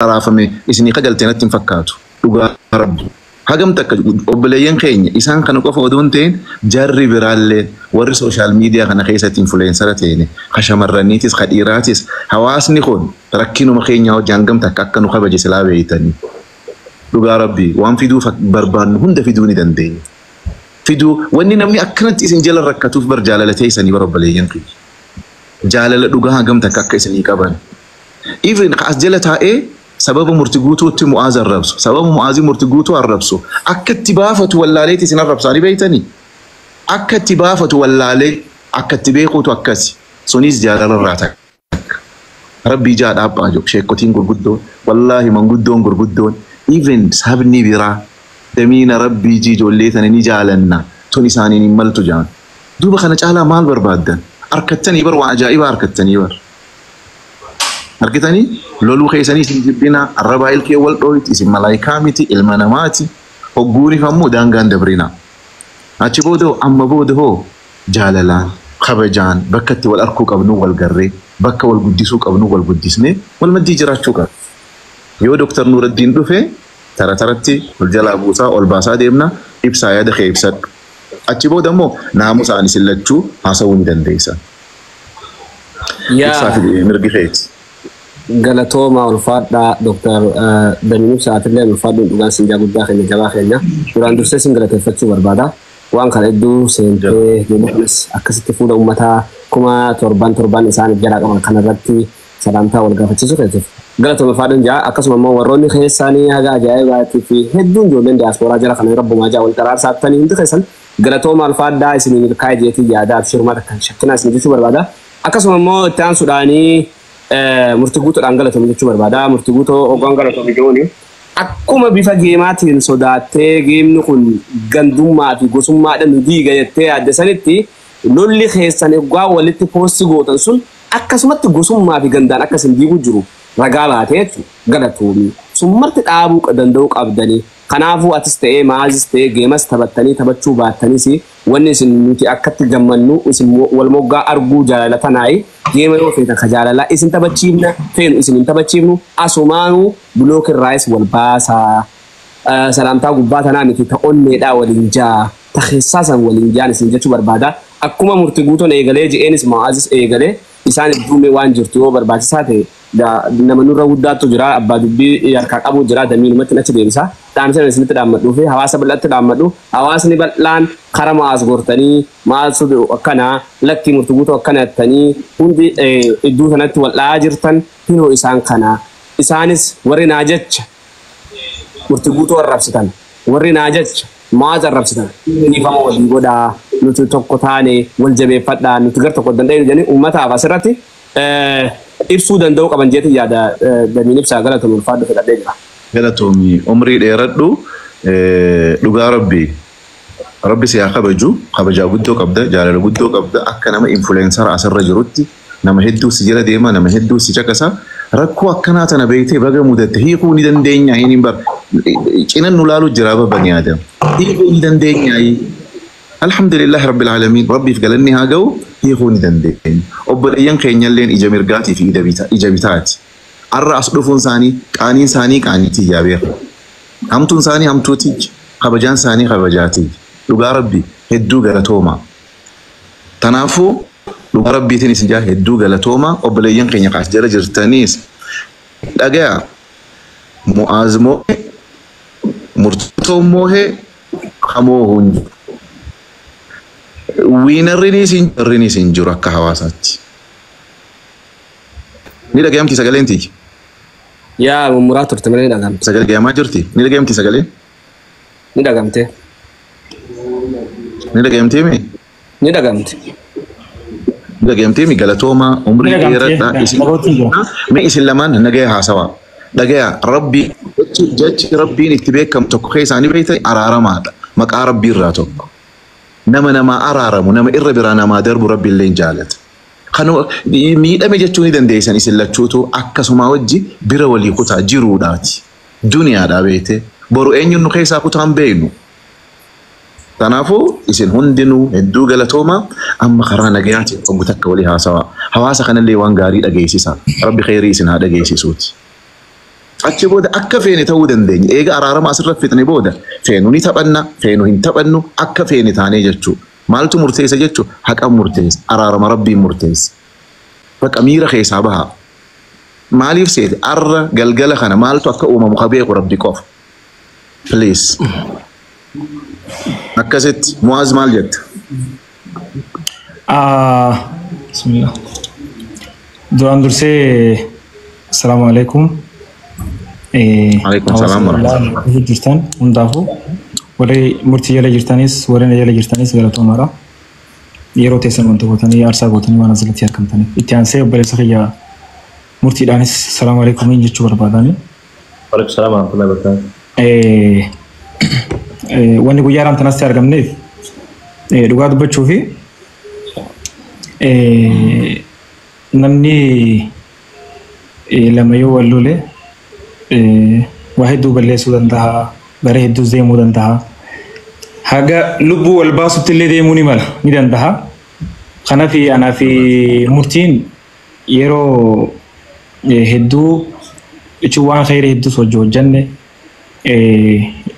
Raafame isinii kagaltee natti hin fakkaatu. Dhugaa Rabbi. Hagam takka obboleeyyan keenya isaan kana qofa odoo hin ta'in, jarri biraallee warri social media kana keessatti influencer ta'e, ka shamarraniitis ka dhiiraatis, hawaasni kun rakkinuma keenya hojii hangam takka akka nu kabaje silaa beeytanii. Dhugaa Rabbi, waan fiduu barbaannu hunda fiduu ni dandeenya. Fiduu wanni namni akkanatti isin jala rakkatuuf bar jaalala teessanii bar, obboleeyyan kiyya. Jaalala dhugaa hangam takka akka isinii qaban. Even as jala taa'ee sababa Murti Guutuutti Mu'aaz arrabsu, sababa Mu'aazii Murti Guutuu arrabsu, akka itti baafatu wallaaleeti isin arrabsaanii beeytanii. Akka itti baafatu wallaalee, akka itti beekuutu akkasi. Sunis jaalala irraa takka. Rabbii jaa dhaabaa jiru, sheekotiin gurguddoon, wallaahi manguddoon gurguddoon, even sabni biraa damiina Rabbii ji ijoollee tana ni jaalanna, tun isaaniin hin maltu jaan. Duuba kana caalaa maal barbaaddan? Harkattanii bar, waan ajaa'ibaa harkattanii bar. Argitanii, loluu keessanii isin jibbina, arrabaa ilkee wal dhooyti, isin malaayikaa miti, ilma namaati. Hogguuniif ammoo daangaan dabrina. Achi booda, amma booda hoo jaalalaan kabajaan bakka itti wal arkuu qabnu wal garree, bakka wal guddisuu qabnu wal guddisnee wal maddii jiraachuu qabna. Yoo Dooktar Nuuraddiin dhufe tara taratti ol jalaa buusaa ol baasaa deemna, ibsaa yaada kee ibsadhu. Achi booda immoo naamusaan isin lachuu haasawuu ni dandeessa. Ibsaa fi mirgi keeti. Galatooma, ulfaadhaa Dooktar Damiin Ibsaatillee, ulfaadhuun dhugaan sinjaa guddaa keenya, jabaa keenya, duraan dursee sin galateeffachuu barbaada. Waan kana hedduu seentee deemu kanas akkasitti fuula uummataa 7000 isaan jalaa qaban kanarratti salaamtaa wal gaafachiisuu keetiif. Galatooma, ulfaadhuun jaa. Akkasuma immoo warroonni keessaanii haga ajaa'ibaatii fi hedduun ijoolleen diyaaspooraa jala kana rabbumaa jaa wal qaraarsaatanii hundi keessan galatooma, ulfaadhaa, isinii milkaa'e jeetii yaada, abshiruma takka shakkinaa isin jechuu barbaada. Akkasuma immoo itti aansuudhaanii Murtii Guutuudhaan galatoome jechuu barbaada. Murtii Guutuu hoggaan galatoome jechuun akkuma bifa geemaatiin sodaattee geemni kun gandummaa fi gosummaadhaan nu diiga jettee yaadde sanitti, lolli keessan hoggaa walitti post gootan sun akkasumatti gosummaa fi gandaan akka isin diiguu jiru ragaa baatee jechuudha. Galatoomi. Sun marti dhaabuu danda'uu qabdanii. Kanaafuu atis ta'ee maazis ta'ee geemas taphattanii taphachuu baattanis, wanni isin nuti akkatti gammannu isin wal moggaa arguu jaalala tanaayi. Geema yoo feetan ka jaalalaa isin taphachiifna, feenu isin hin taphachiifnu, asumaanuu block irraayis wal baasaa. Salaamtaa gubbaa tanaa miti, ta onneedhaa waliin jaa, ta keessaa san waliin jaan isin jechuu barbaada. Akkuma Murti Guutoon eegalee je'eenis Maazis eegalee isaan idduume waan jirtu yoo barbaachisaa ta'e nama nurra guddaatu jira, abbaa dubbii harkaa qabu jira, damiinumatti achi deebisa. Dhaamsa isinitti dhaammadhuu fi hawaasa bal'aatti dhaammadhu. Hawaasni bal'aan kara Maas gortanii, maaltu akkanaa, lakkii Murti Guutuu akkana jettanii hundi iddoo sanatti wal dha'aa jirtan hinoo isaan kana. Isaanis warri naa jecha Murti Guutuu arrabsitan, warri naa jecha Maas arrabsitan, dhiifama walii godhaa, nuti tokko taane wal jabeeffadhaa, nuti gar tokko danda'e jedhanii uummataaf asirratti ibsuu danda'uu qaban jeetii yaada. Damiin Ibsaa, galatoon, ulfaadhu, fedhadhee jira. Galatoomi, umrii dheeradhu. Dhugaa Rabbi, Rabbi si haa kabaju. Kabajaa guddoo qabda, jaalala guddoo qabda. Akka nama influencer asirra jirutti nama hedduu si jala deema, nama hedduu si caqasa. Rakkoo akkanaa tana beektee baga mudatte, hiikuu ni dandeenya. Hin bar cinan nu laalu jira bani aadam, hiikuu ni dandeenya. Alhamdulillah Rabbil Aalamiin, Rabbiif galanni haa ga'u, hiikuu ni dandeenya. Obboleeyyan keenyalleen ija mirgaatii fi ija bitaati. Arra as dhufuun isaanii qaaniin isaanii qaaniitii yaa beeku. Hamtuun isaanii hamtuutii, kabajaan isaanii kabajaatii. Dhugaa Rabbi, hedduu galatooma. Kanaafuu dhugaa Rabbiitiin isin jaa, hedduu galatooma. Obboleeyyan keenya kaas jala jirtaniis dhagaya, Mu'aaz moo'e, Murtoo moo'e, kamoo hin jiru. Winnerrinis hin jirrinis hin jiru akka hawaasaatti. Ni dhagayamti sagaleen tiyya? Yaa, mummuraa turte malee ni dhagamte. Sagalee dhagayamaa jirti? Ni dhagayamti sagaleen? Ni dhagamte. Ni dhagayamtee mi? Ni dhagamte. Ni dhagayamtee mi? Galatooma, umrii Ni dhagamte. dheeradha. Isin Dhagootii jira. mee isin lamaan nagaya haasawaa. Dhagaya, Rabbi jechi Rabbiin itti beekamu tokko keessaanii beektan araaramaadha. Maqaa Rabbii irraa tokko. Nama namaa araaramu, nama irra biraa namaa darbu Rabbi illee hin jaalata. Kan miidhame jechuu ni dandeessan isin lachuutu, akkasuma wajji bira walii kutaa jiruudhaati. Duniyaadhaa beekte. Boru eenyuun nu keessaa kutaan beeknu. Kanaafuu isin hundinuu hedduu galatooma. Amma karaa nagayaatiin oggu takka walii haasawaa. Hawaasa kanallee waan gaarii dhageessisa. Rabbi kheyrii isin haa dhageessisuuti. Achi booda akka feene ta'uu dandeenya. Eega araarama asirra fixne booda feenu ni taphanna, feenu hin taphannu, akka feene taanee jechuudha. Maaltu murteessa jechuudha? Haqa murteessa. Araarama Rabbiin murteessa. Bakka miira keessaa bahaa. Maaliif seete? Arra galgala kana maaltu akka uumamu ka beeku Rabbi qofa. Please. Akkasitti Mu'aaz maal jetta? Bismillah. Duraan dursee assalaamu alaikum. Alaikum salaam wa rahmatullahi. Jirtan hundaafuu warri murtii jala jirtanis warri na jala jirtanis galatoomaadha. Yeroo teessan wanta gootanii aarsaa gootanii waan asirratti argamtaniif. Itti aansee obboleessa kiyya murtiidhaanis assalaamu alaikum jechuu barbaadani. Waalaikum salaam wa rahmatullahi wa barakatuh. Wanni guyyaa haramtanasti argamneef dhugaa dubbachuu fi namni lama yoo wal lole waa hedduu balleessuu danda'a, gara hedduus deemuu danda'a. Haga lubbuu wal baasutti illee deemuu ni mala, ni danda'a. Kanaaf anaa fi murtiin yeroo hedduu jechuun waan khayrii hedduus hojii hojjanne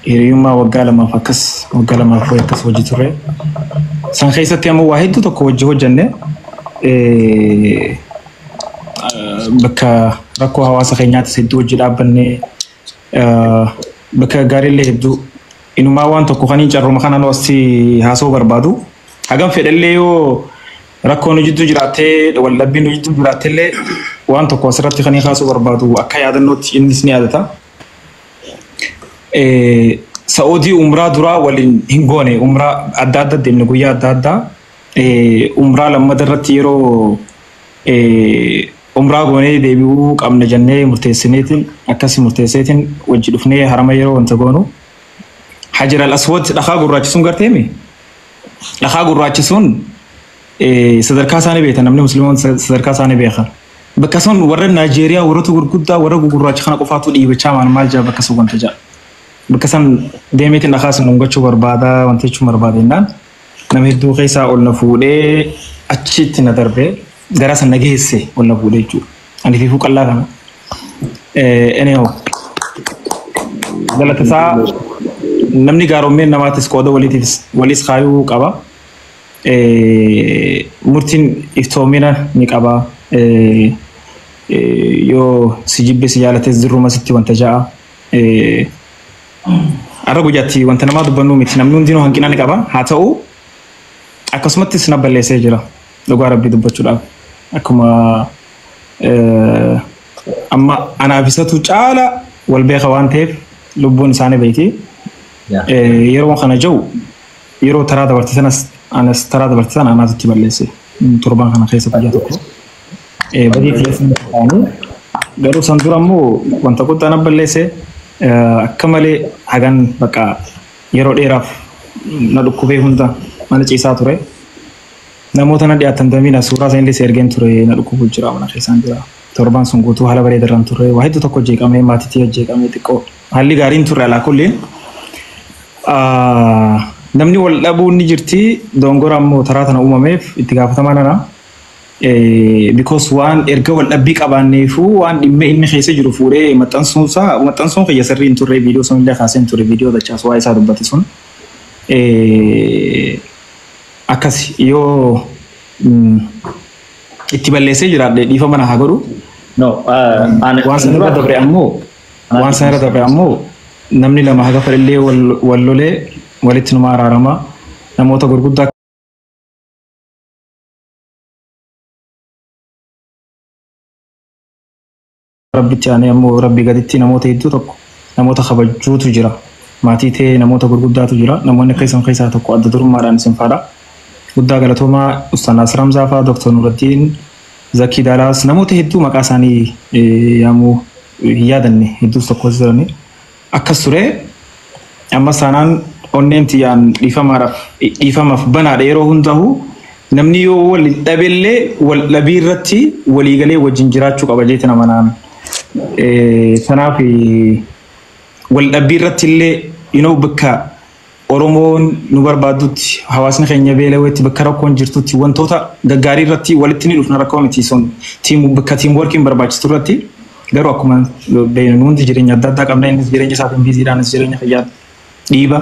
hiriyummaa waggaa lamaaf akkas waggaa lamaaf wayi akkas hojii turre. San keessatti ammoo waa hedduu tokko hojii hojjanne bakka rakkoo hawaasa keenyaattis hedduu hojii dhaabbanne bakka gaariillee hedduu inumaa waan tokko kan hin carruma kanaan asii haasa'uu barbaadu. Hagam fedhallee yoo rakkoon nu jidduu jiraattee waldhabbiin nu jidduu jiraattellee waan tokko asirratti kan hin haasa'uu barbaadu akka yaadannootti innis ni yaadata. Sa'oodii umraa duraa waliin hin goone, umraa adda adda deemne guyyaa adda addaa, umraa lammata irratti yeroo umraa goonee deebi'uu qabna jennee murteessineetiin akkasi murteesseetiin wajji dhufnee harama yeroo wanta goonu Hajar al-Aswad dhakaa gurraachi sun garteemi, dhakaa gurraachi sun sadarkaa isaanii beektan, namni musliimoon sadarkaa isaanii beekan. Bakka sun warra Naajeeriyaa warroota gurguddaa warra gugurraacha kana qofaatu dhiibachaa maal maal jaa bakka sun wanta jaa. Bakka san deemeetiin dhakaa sun dhungachuu barbaada wanta jechuun barbaada jennaan nama hedduu keessaa ol na fuudhee achitti na darbee gara san na geesse ol na fuudhee jechuudha. Ani fiifuu qallaa kana. Anyhow galata isaa namni gaaroommeen namaatis qooda waliitiif walis kaayuu qaba. Murtiin iftoomina ni qaba. Yoo si jibbe si jaalates dirruma sitti wanta ja'a. Har'a guyyaatti wanta namaa dubbannu miti, namni hundinuu hanqina ni qaba. Haa ta'u akkasumattis na balleessee jira dhugaa Rabbii dubbachuudhaaf. Akkuma amma anaaf isatu caala wal beeka waan ta'eef lubbuun isaanii beekti. Yeroo kana jiru yeroo taraa dabarte sanas anas taraa dabarte sana anaatu itti balleesse torban kana keessa guyyaa tokko. Badii keessa ta'anii garuu san dura immoo wanta guddaa na balleesse akka malee hagan bakka yeroo dheeraaf na dhukkubee hunda mana ciisaa ture. Namoota na dhiyaatan damiina suuraa isaanii illee ergeen ture, na dhukkubu jira, mana keessaan jira. Torban sun guutuu haala bareedarraan turre, waa hedduu tokko jeeqamee maatiitti jeeqamee xiqqoo haalli gaariin turre alaa kulliin. Namni wal dhabuun ni jirti, dongora ammoo taraa tana uumameef itti gaafatamaa nana. Because waan erga wal dhabbii qabaanneefuu waan dhimma inni keessa jiru fuudhee maxxansuunsaa maxxansuun kiyya sirrii hin turre, viidiyoo sun illee kaasee hin turre, viidiyoo dachaas waa isaa dubbate sun. Akkas yoo itti balleessee jiraadhe dhiifama na haa godhu. No, Waan sana irra dabre ammoo waan sana irra dabre ammoo namni lama haga fedhallee wal lolee walitti numa araarama, namoota gurguddaa Rabbitti aanee ammoo Rabbi gaditti namoota hedduu tokko namoota kabajuutu jira. Maatii ta'ee namoota gurguddaatu jira. Namoonni akka isin keessaa tokko adda durummaadhaan isin faadha. Guddaa galatoomaa Ustaaz Naasir Hamzaa fa'aa, Dr. Nuraddiin Zakii Daalaas, namoota hedduu maqaa isaanii yaamuu hin yaadanne hedduus tokkos jirani. Akkas ture, amma saanaan onneen tiyyaan dhiifamaadhaaf dhiifamaaf banaadha yeroo hundaa'u. Namni yoo wal dhabellee wal dhabii irratti waliigalee wajjin jiraachuu qaba jeeti nama naan. Kanaaf wal dhabbii irratti illee bakka Oromoon nu barbaaddutti, hawaasni keenya beela'eetti, bakka rakkoon jirtutti wantoota gaggaarii irratti walitti ni dhufna, rakkoo miti sun, bakka team workiin barbaachistu irratti Garuu akkuma beeknu hundi jireenya adda addaa qabna innis jireenya isaatiin biiziidhaanis jireenya fayyaa dhiiba.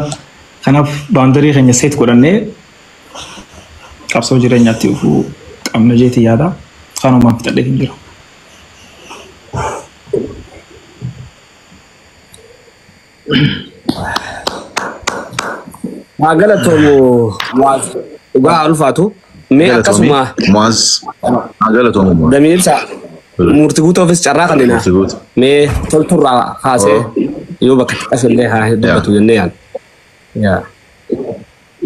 Kanaaf boundary keenya set godhannee qabsoo jireenyaatti dhufuu qabna jeetii yaada. Kanumaan fixadhee hin jiru. Haa galatoomu Mu'aaz dhugaa haa ulfaatu. Mee akkasuma Mu'aaz haa galatoomu Mu'aaz. Damiin ibsa murtii guutuufis carraa kan Murtii guutuu. Mee tolturraa kaasee yoo bakka xiqqaas haa dubbatu jennee yaadna. Yaa.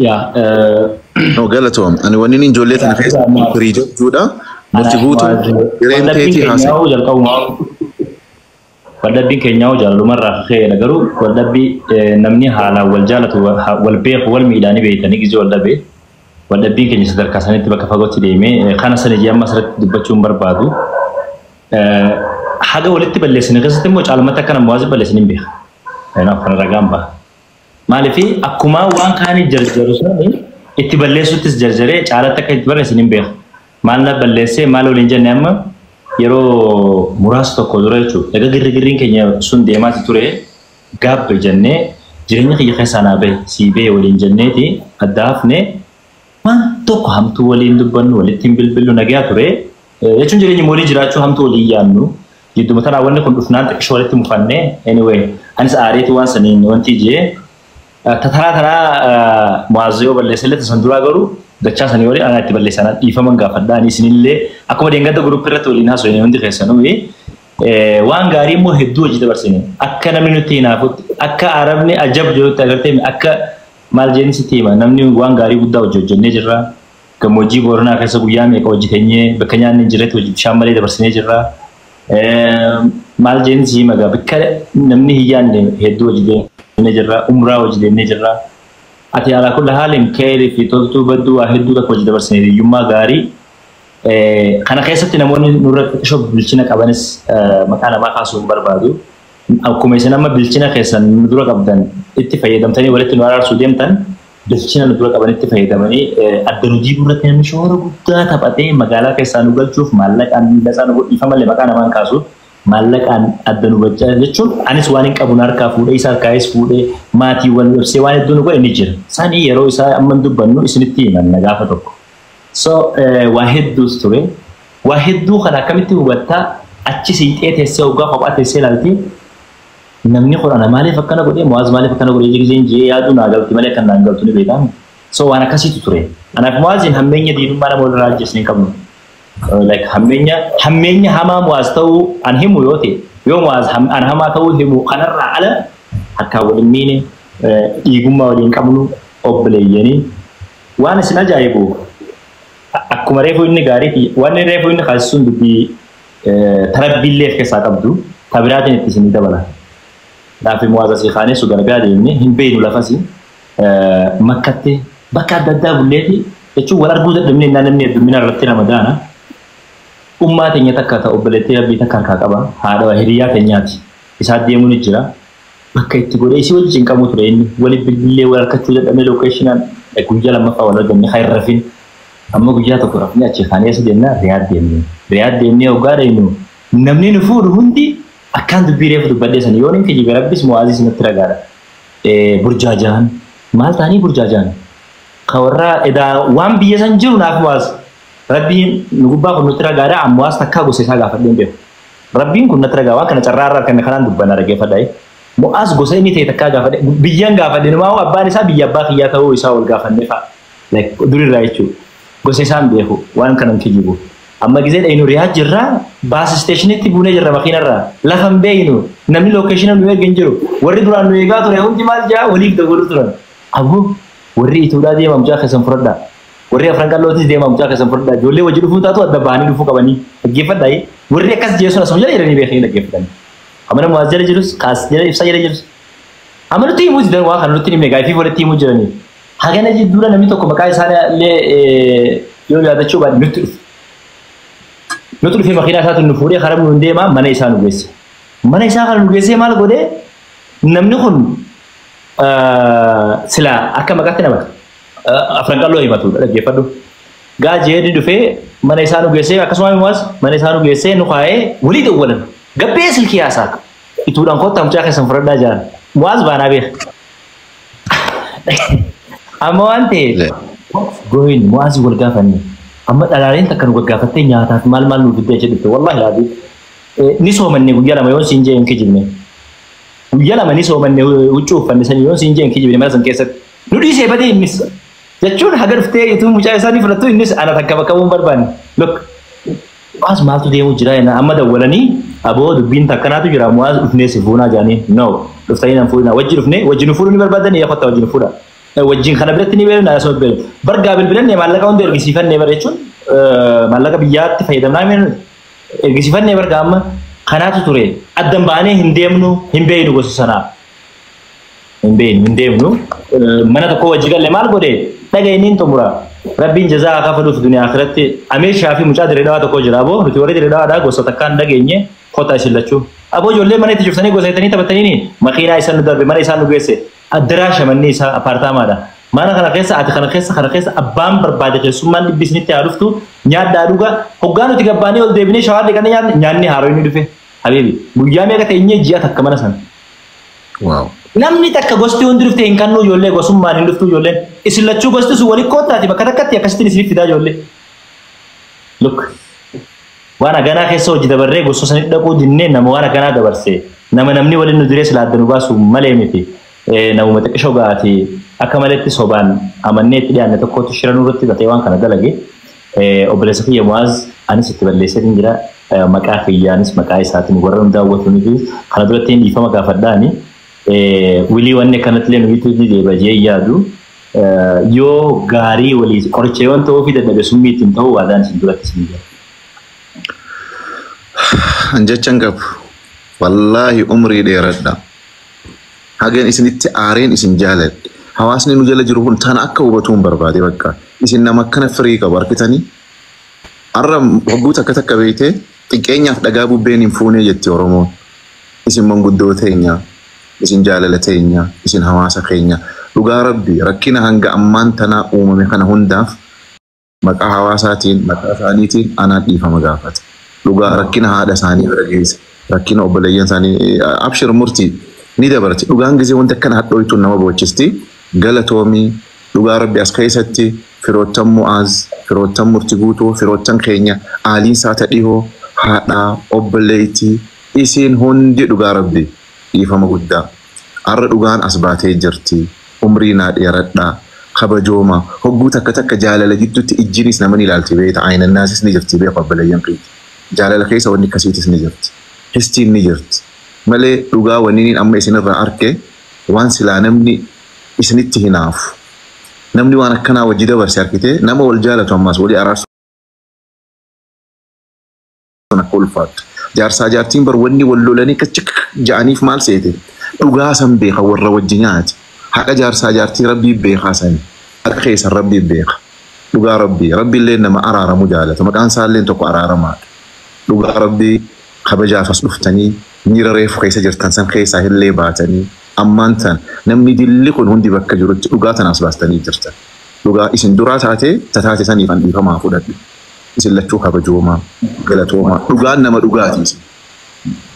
Yaa No galatoom. Ani wanni inni ijoollee tana keessa firii jechuudha. Murtii guutuu hireen teetii haasa'e. Waldhabbiin keenyaa jaalalumarraa ka'eera garuu waldhabbii namni haalaan wal jaalatu wal beeku wal miidhaanii beeytanii gizee waldhabee waldhabbiin keenya sadarkaa sanitti bakka fagootti deemee kana sana ijee amma asirratti dubbachuu hin barbaadu. Haga walitti balleessine keessatti immoo caalmatti akka nama waasi balleessine hin beeka. Kanaaf kana ragaan baha. Maaliif akkuma waan kaanii jarjaru sani itti balleessuttis jarjaree caalatti akka itti barreessine hin beeka. Maal na balleessee maal waliin jenne amma yeroo muraasa tokko dura jechuudha. Egaa girri keenya sun deemaati ture gaabbe jennee jireenya kiyya keessaa naa bahe sii bahe waliin jenneeti adda hafne waan tokko hamtuu waliin dubbannu walitti hin bilbillu nagaa ture. Jechuun jireenya walii jiraachuu hamtuu waliin yaadnu jidduma tanaa wanni kun dhufnaan xiqqishoo walitti mufannee anyway anis aareeti waan saniin wanti jee taraa taraa Mu'aaz yoo balleesse illee tasan duraa garuu dachaa sanii waliin anaa itti balleessan dhiifaman gaafadha ani isinillee akkuma deengada guruppii irratti waliin haasofne hundi keessanuu waan gaarii immoo hedduu hojii dabarsine akka namni nutti hinaafutti akka arabni ajab jedhutti agartee akka maal jeenni sitti hima namni waan gaarii guddaa hojii hojjennee jirra gammoojjii Booranaa keessa guyyaa meeqa hojjeteenyee bakka nyaanni hin jirretti hojii bishaan malee dabarsinee jirra maal jeenni si hima bakka namni hin yaadne hedduu hojii deemnee jirra umraa hojii deemnee jirra. Ati ala kulli haalin keerii fi toltuu badduu waa hedduu takka hojii dabarsine hiyyummaa gaarii kana keessatti namoonni nurra xiqqishoo bilchina qabanis maqaa namaa kaasuu hin barbaadu. Akkuma isin amma bilchina keessan nu dura qabdan itti fayyadamtanii walitti nu araarsuu deemtan bilchina nu dura qaban itti fayyadamanii adda nu diiguu irratti namni shoora guddaa taphatee magaalaa keessaa nu galchuuf maallaqaan miidhasaa nu godhiifa malee maqaa namaan kaasu maallaqaan adda nu bachaa jechuun anis waan hin qabu harkaa fuudhee isa harkaayis fuudhee maatiiwwan ibsee waan hedduu nu godhe ni jira. Sanii yeroo isaa amma dubbannu isinitti himanna gaafa tokko. So waa hedduus ture. Waa hedduu kana akkamitti hubattaa achi siixee teessee hoggaa kophaa teessee ilaalti namni kun ana maaliif akkana godhee Mu'aaz maaliif akkana godhee giseen jee yaaduu naa galti malee kan naan galtu ni beekamu. So waan akkasiitu ture. Anaaf Mu'aaziin hammeenya diinummaa nama walirraa ajjeesne hin qabnu. Like hammeenya hamaa Mu'aaz ta'uu an himu yoo ta'e yoo Mu'aaz an hamaa ta'uu himu kanarraa ala harkaan waliin miine dhiigummaa waliin qabnu obboleeyyanii waan isin ajaa'ibu akkuma reefu inni gaarii waan reefu inni kaasisuun dubbii tarabbiillee of keessaa qabdu tabiraatiin itti isinii dabala. Naafi Mu'aaz asii kaanee Suudi Arabiyaa deemnee hin beeknu lafasi makkatti bakka adda addaa bulleeti jechuun wal arguu dadhabnee namni heddummina irratti ramadaana. Ummaa teenya takka ta'u obboleettii rabbii takka harkaa qaba haadha hiriyaa teenyaati isaa deemuu ni jira bakka itti godhee isii wajjin qabu ture inni wali bilbilee wal harkachuu dadhabnee lookeeshinaan guyyaa lammaffaa wal arganne haa hin rafin amma guyyaa tokko rafnee achi kaanee as deemnaa Riyaad deemnee Riyaad deemnee hoggaa deemnu namni nu fuudhu hundi akkaan dubbii reefu dubbadhee san yoo inni kijibe rabbis Mu'aazis natti ragaadha. Burjaajaan maal ta'anii burjaajaan ka warra edaa waan biyya san jiru naaf Mu'aaz rabbiin nu gubbaa kun nutti ragaadha Mu'aaz takkaa gosa isaa gaafadheen beeku. Rabbiin kun natti ragaa waan kana carraa irraa kan kanaan dubbanna dhaggeeffadhaa. Mu'aaz gosa inni ta'e takkaa gaafadhe biyyaan gaafadhe numaa abbaan isaa biyya abbaa kiyyaa ta'uu isaa ol gaafannee fa'a. Durirraa jechuudha. Gosa isaan beeku waan kanan kijibu. Amma gisee dhayinu Riyaad jirra baas isteeshinitti buunee jirra makiinarraa lafa hin beeknu namni lookeeshina nu eegin jiru warri duraan nu eegaa ture hundi maal jaa waliif dabaluu turan. Aboo warri Itoophiyaa deemaa mucaa keessan fudhadhaa. Warri Afran Qallootis deemaa mucaa keessan fudhadhaa. Ijoollee wajji dhufuu taatu adda bahanii dhufuu qabanii dhaggeeffadhaa. Warri akkas jeessuun asuma jala jedhanii beekanii dhaggeeffatanii. Amma Mu'aaz jala jirus kaas jala ibsaa jala jirus. Amma nutti himuu jiran waa kana nutti himne gaafii walitti himuu jiranii. Hagana jidduudha namni tokko maqaa isaanii illee yoo yaadachuu baate nutti dhufe. Nutti dhufee makiinaa isaatti nu fuudhee karaa nu deemaa mana isaa nu geesse. Mana isaa kana nu geessee maal godhee namni kun sila akka maqaatti nama Afran Qalloo himatudha dhaggeeffadhu. Gaa jeedni dhufee mana isaa nu geessee akkasuma Mu'aaz mana isaa nu geessee nu kaa'ee walii dawwalan. Gabbee silkii haasaa. Ituudhaan kottaa mucaa keessan fudhadhaa jiran. Mu'aaz baanaa beeka. Amma waan ta'eef gohin Mu'aazii wal gaafanne. Amma dhalaaleen takka nu gaggaafattee nyaataaf maal maal nu fiddee achi dhufte. Wallaahi laabii. Ni soomanne guyyaa lama yoon siin jee hin kijibne. Guyyaa lama ni soomanne huccuu uffanne sanii yoon siin jee hin kijibne mana san keessatti. Nu dhiisee badee innis. Jechuun haga dhuftee ituu mucaa isaanii fudhattu innis ana takka bakka bu'uun barbaanne. Look. Mu'aaz maaltu deemu jira jenna amma dawwalanii aboo dubbiin takkanaatu jira Mu'aaz dhufnee si fuunaa jedhanii no dhuftanii nan fuudhina wajji dhufnee wajji nu fuudhuu ni barbaadanii yaa kottaa wajji nu fuudha. Wajjin kana biratti ni beelna asuma beelna. Bargaa bilbilannee maallaqa hunda ergisiifannee bara jechuun maallaqa biyyaatti fayyadamnaa meenu ergisiifannee bargaa amma kanaatu ture addan baanee hin deemnu hin beeynu gosa sanaa. Hin beeynu hin deemnu mana tokko wajji galle maal godhe dhaga'inni hin xumura. Rabbiin jazaa haa kafaluuf duniyaa akhiratti Amiir Shaafii mucaa dirree dhawaa tokko jira aboo nuti warri dirree dhawaadhaa gosa takkaan dhageenye kottaa isin lachuu. Aboo ijoollee mana itti cuftanii gosa jettanii taphatanii makiinaa isaan nu darbe mana isaan nu geesse addaraasha manni isaa apartaamaadha. Mana kana keessa ati kana keessa kana keessa abbaan barbaade keessummaan dhibbi isinitti haa dhuftu nyaadhaa dhuga hoggaa nuti gabbaanii ol deebinee shawaa dhiqannee nyaanne nyaanni haaroo inni dhufe. Habiibi guyyaa meeqa teenyee ji'a takka mana sana. Wow. Namni takka gosti hundi dhuftee hin kannu ijoollee gosummaan hin dhuftu ijoolleen. Isin lachuu gosti sun walitti koottaati bakka takkatti akkasittiin isiniif fidaa ijoollee. Look. Waan haganaa keessa hojii dabarree gosa sanitti dhaquu dinnee nama waan haganaa dabarse. Nama namni waliin nu diree sila adda nu baasu malee miti. Namuma xiqqishoo ga'aati akka maletti sobaan amannee itti dhiyaanne tokkotu shira nurratti batee waan kana dalage. Obboleessa kiyya Mu'aaz anis itti balleessee jira. Maqaa kiyyaanis maqaa isaatiin warra nu daawwatu nuti kana duratti hin dhiifama gaafadhaani. Wilii wanni akkanatti illee nuyitu ni deeba jee yaadu. Yoo gaarii walii qoricha yoon ta'uu fi dadhabe summii ittiin ta'uu waadaan isin duratti isin jira. An jechan qabu. Wallaahi umrii dheeradha. Hagan isinitti aareen isin jaaladhe. Hawaasni nu jala jiru kun tana akka hubatuun barbaade bakka. Isin nama akkana firii qabu argitanii. Har'a hogguu takka takka beeytee xiqqeenyaaf dhagaa bubbeen hin fuunee jetti Oromoon. Isin manguddoo teenya, isin jaalala teenya, isin hawaasa keenya. Dhugaa Rabbi rakkina hanga ammaan tanaa uumame kana hundaaf maqaa hawaasaatiin, maqaa isaaniitiin anaan dhiifama gaafata. Dhugaa rakkina haadha isaanii bira geesse, rakkina obboleeyyan isaanii abshir murtii ni dabarti. Dhugaan gisee wanti akkana hadhooytuun nama boochisti. Galatoomii dhugaa Rabbi as keessatti firoottan Mu'aaz, firoottan murtii guutuu, firoottan keenya aaliin saata dhihoo, haadhaa, obboleettii isiin hundi dhugaa Rabbi dhiifama guddaa. Har'a dhugaan as baatee jirti. Umrii naa dheeradhaa. Kabajooma. Hogguu takka takka jaalala gidduutti ijjiinis nama ni ilaalti beekta. Ayinannaasis ni jirti beeku obboleeyyan keenya. Jaalala keessa wanni akkasiitis ni jirti. Histiin ni jirti. Malee dhugaa wanni amma isinirraa arke waan silaa namni isinitti hinaafu. Namni waan akkanaa wajji dabarse argite nama wal jaalatu ammas walii araarsuun akka ulfaattu. Jaarsaa jaartiin bar wanni wal lolanii kachik ja'aniif maal seete? Dhugaa san beeka warra wajji nyaate. Haqa jaarsaa jaartii rabbii beekaa sani. Haqa keessan rabbii beeka. Dhugaa rabbii. Rabbi illee nama araaramu jaalata. Maqaan isaallee tokko araaramaadha. Dhugaa rabbii kabajaaf as dhuftanii miira reefu keessa jirtan san keessaa illee baatanii ammaan tan namni dilli kun hundi bakka jirutti dhugaa tanaas baastanii jirtan. Dhugaa isin duraa taate tataate saniif an dhiifamaa fudhadhu. Isin lachuu kabajoomaa galatoomaa dhugaan nama dhugaati isin.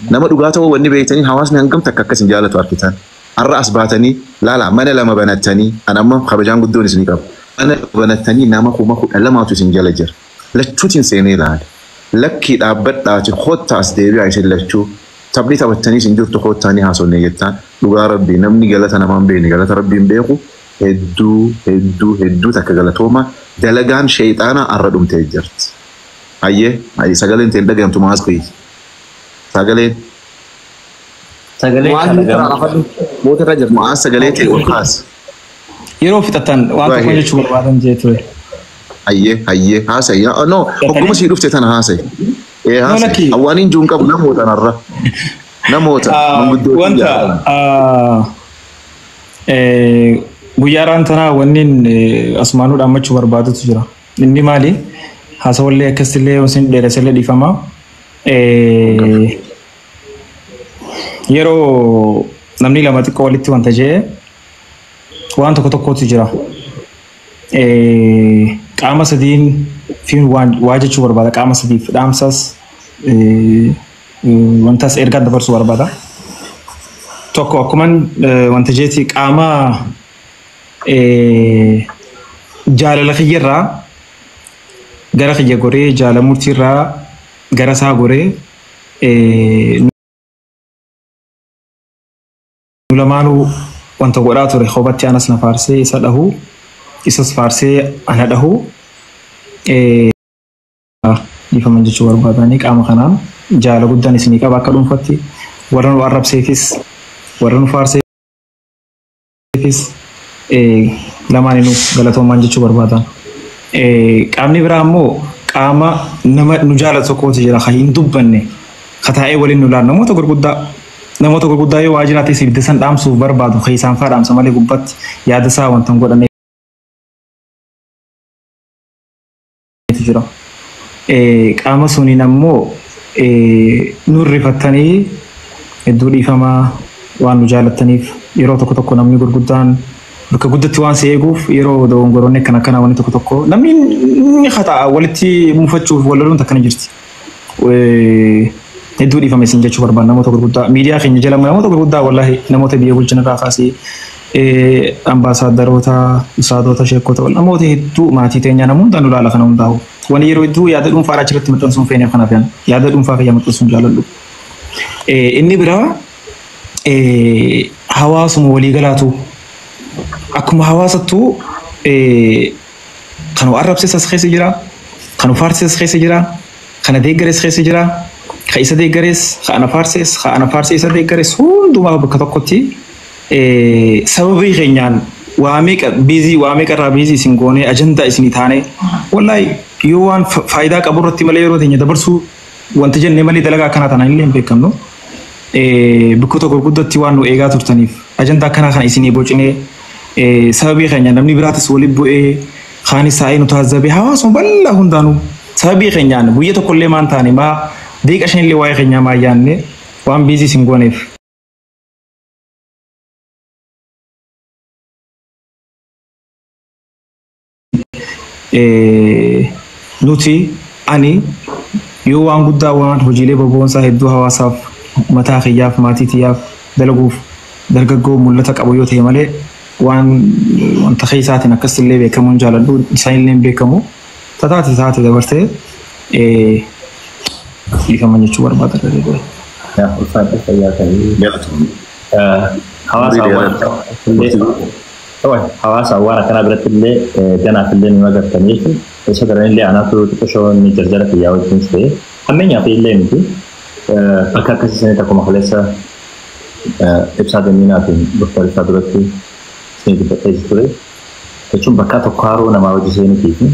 Nama dhugaa ta'uu wanni beektanii hawaasni hangam takka akka isin jaalatu argitan. Har'a as baatanii laala mana lama banattanii an amma kabajaan guddoon isinii qabu. Mana banattanii nama 12,000 isin jala jira. Lachuutiin seenee ilaale. Lakkii dhaabbadhaati kottaa as deebi'aa isin lachuu. Taphni taphattanii isin jirtu kottaanii haasofne jettaan dhugaa rabbii namni galata namaan beekne galata rabbiin beeku hedduu hedduu hedduu takka galatooma dalagaan sheexaanaa har'a dhumtee jirti. Hayyee sagaleen ta'e dhagahamtu maas kiyyi. Sagaleen. Sagalee kana mootirra jirti. Mu'aaz sagalee ta'e ol kaasi. Yeroo fixatan waan tokko jechuu barbaadan jee ture. Hayyee hayyee haasa'i. No hogguma sii dhufte tana haasa'i. Haasa'i. Awwaaniin juun qabu namoota narra. Namoota manguddootii Wanta guyyaa tanaa wanni asumaanuu dhaammachuu barbaadutu jira. Inni maali? Haasawallee akkasillee yoo isin dheeressellee dhiifama. Yeroo namni lama xiqqoo walitti wanta jee waan tokko tokkotu jira. Qaama sadiin fi waa jechuu barbaada. Qaama sadiif dhaamsas Wantas ergaa dabarsuu barbaada. Tokko akkuman wanta jeeti qaama jaalala kiyyarraa gara kiyya goree jaala murtiirraa gara isaa goree nu lamaanuu wanta godhaa ture kophaatti anas na faarsee isa dhahuu isas faarsee ana dhahuu dhiifaman jechuu barbaadanii qaama kanaan jaala guddaan isinii qaba akka dhuunfatti warra nu arrabseefis warra nu faarseefis lamaaninu galatoomaan jechuu barbaadan. Qaamni biraa immoo qaama nama nu jaalatu tokkotu jira kan hin dubbanne ka taa'ee waliin nu laalu namoota gurguddaa yoo waa jiraate ibidda san dhaamsuuf barbaadu kan isaan faa dhaamsa malee gubbatti yaada isaa wanta hin godhanneetu jira. Qaama suniin ammoo nu rifattanii hedduu dhiifamaa waan nu jaalattaniif yeroo tokko tokko namni gurguddaan bakka guddatti waan si eeguuf yeroo dogongoroonni akkana akkana wanni tokko tokko namni ni xaxa'a walitti mufachuuf wal loluun akkana jirti. Hedduu dhiifame isin jechuu barbaada namoota gurguddaa miidiyaa keenya jala namoota gurguddaa wallaahi namoota biyya bulchan irraa kaasee ambaasaadarota ustaadota sheekota namoota hedduu maatii teenya nama hundaan nu laala kana hundaa'u. Wani yeroo hedduu yaada dhuunfaa achirratti maxxansuun feene kanaaf yaada dhuunfaa kiyya maxxansuun jaaladhu. Inni biraa hawaasuma waliigalaatu akkuma hawaasattuu kan arrabses as keessa jira, kan faarses keessa jira, kan deeggares keessa jira, kan isa deeggares, kan ana faarses, kan ana faarsee isa deeggares hundumaa bakka tokkotti sababii keenyaan waa meeqa busy waa meeqa irraa busy isin goonee ajandaa isinii taane wallaahi yoo waan faayidaa qabu irratti malee yeroo teenya dabarsuu wanta jennee malee dalagaa akkanaa taanaan illee hin beekamnu. Bakkoota gurguddatti waan nu eegaa turtaniif ajandaa akkanaa kana isinii bocinee sababii keenya namni biraatis walitti bu'ee kaanis taa'ee nu taazzabe hawaasuma bal'aa hundaanuu sababii keenyaan guyya tokkollee maan taane maa deeqa shanillee waa'ee keenyaa maa yaanne waan busy isin gooneef. Nuti ani yoo waan guddaa waan hojiilee boboonsaa hedduu hawaasaaf mataa kiyyaaf maatii tiyyaaf dalaguuf dargaggoo mul'ata qabu yoo ta'e malee waan wanta keessaatiin akkasillee beekamuun jaaladhu isaanillee hin beekamu tataate taate dabartee dhiifama jechuu barbaada. Yaa ulfaadha fayyaa ta'ee. Hawaasa waan akkanaa biratti illee ganaaf illee nu agartanii jechuun isa daran illee anaatu xiqqoo inni jarjara fayyaa wajjin ta'e hammeenyaa fi illee miti bakka akkasii sanitti akkuma kaleessa ibsaa damminaatiin Dr. Ibsaa duratti isin dubbattee ture jechuun bakka tokko haroo namaa hojii seenutii fi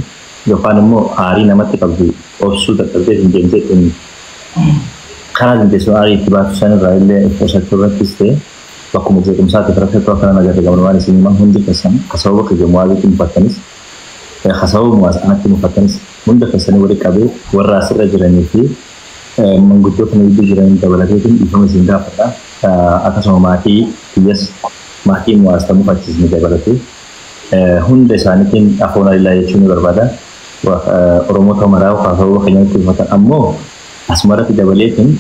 yookaan immoo aarii namatti qabdu obsuu dadhabdee hin deemtee ittiin karaa dandeessu aarii itti baatu sanirraa illee qusachuu irrattis ta'e bakkuma jeequmsaatiif rakkattuu akkana agarre gamnumaan isin himan hundi keessan ka sababa kiyya mu'aazitti mufattanis ka sababa mu'aaz anatti mufattanis hunda keessanii walitti qabee warra asirra jiranii fi manguddoota na gidduu jiran dabalateetiin dhiifama isin gaafadha. Akkasuma maatii kiyyas maatii mu'aaz ta mufachiisne dabalatee hunda isaaniitiin afoon alilaa jechuun ni barbaada. Oromoota maraa ka sababa keenyatti mufatan ammoo asumarratti dabaleetiin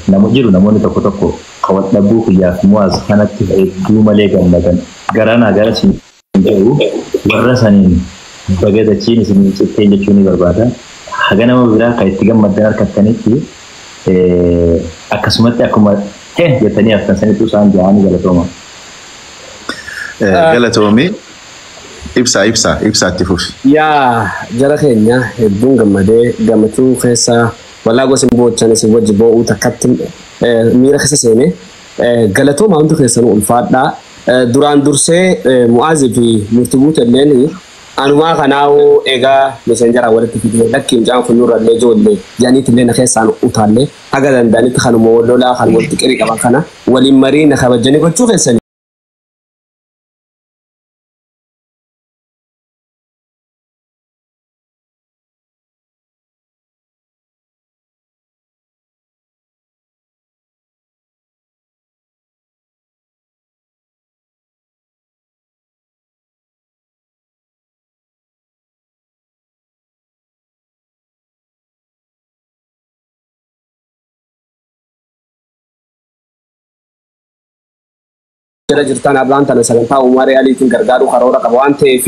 nama jiru namoonni tokko tokko ka wal dhabuu kiyyaaf mu'aaz kanatti hedduu malee gammadan garanaa gara isin jedhu warra saniin bagadachiin isin cittee jechuu ni barbaada. Haga nama biraa kan itti gammaddan harkattanitti akkasumatti akkuma jettanii haftan sanittuu isaan ja'anii galatooma. Galatoomii ibsaa ibsaa ibsaatti fufi. Yaa jara keenya hedduun gammadee gammachuu keessa walaa gosa hin boochan isin wajji boo'uu takkatti miira keessa seene galatooma hundi keessanuu ulfaadhaa. Duraan dursee Mu'aazii fi murtii guutelleen anumaa kanaa'uu egaa messengeraa walitti fidee lakki mucaan kun nurra illee ijoollee jedhaniitillee na keessaan utaallee haga danda'anitti kanuma wal lolaa kan walitti qirii qaban kana waliin marii na kabajanii gochuu keessanii. Jala jirtan har'aan tana sagantaa Umaree Aliitiin gargaaruu karoora qaba waan ta'eef.